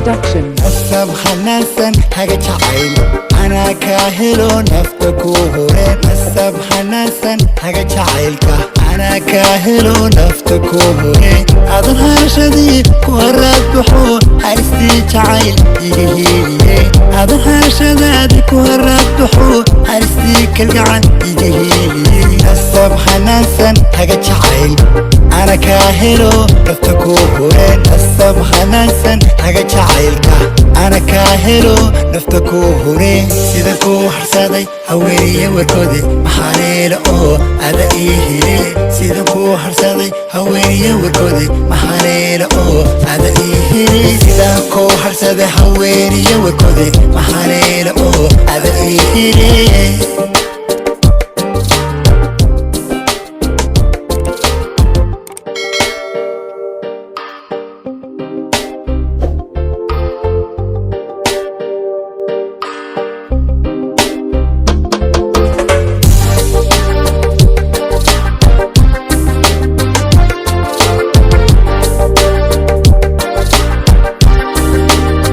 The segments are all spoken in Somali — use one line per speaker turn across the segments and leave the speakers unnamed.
Production.
Nasab xanaansan haga jacayl, anaa kaa helo nafta ku hure. Nasab xanaansan haga jacaylka, anaa kaa helo nafta ku hure. Adan haashadii ku haraad baxo, haystii jacayl iga hiiliye. Adan haashadaadi ku haraad baxo, haystii kalgacal iga hiiliye. Nasab xanaansan haga jacayl, ana kaa helo nafta ku hure. Nasab xanaansan haga jacaylka, ana kaa helo nafta ku hure. Sidan kuu harsaday haweeniye warkoodi, maxaaleela oo ada ii hile. Sidan kuu harsaday haweeniye warkoodi, maxaaleela oo ada ii hile. Sidan kuu harsaday haweeniye warkoodi, maxaaleela oo ada ii hile.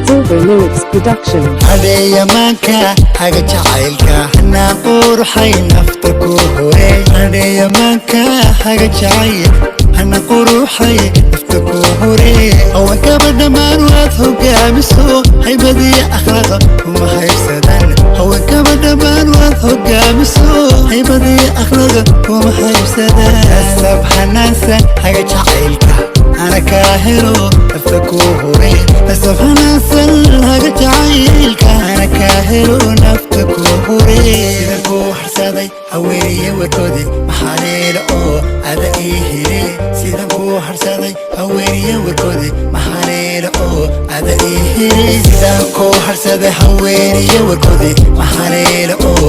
Silver Lyrics Production.
Hadheeyamaanka haga jacaylka, hanaa quruxay nafta ku hore. Hadheeyamaanka haga jacayl, hana quruxay nafta ku hore. Haweenkaba dhammaan waad hogaamiso, haybadiyo akhlaaqa kuma haybsadaan. Haweenkaba dhammaan waad hogaamiso, haybadiyo akhlaaqa kuma haybsadaan. Nasab xanaansan haga jacaylka, ana kaa helo nafta ku hure. Nasab xanaansan haga jacaylka, ana kaa helo nafta ku hure. Sidan kuu harsaday haweeniye warkoodi, maxaaleela oo ada ii hile. Sidan kuu harsaday haweeniye warkoodi, maxaaleela oo ada ii hile. Sidan kuu harsaday haweeniye warkoodi, maxaaleela oo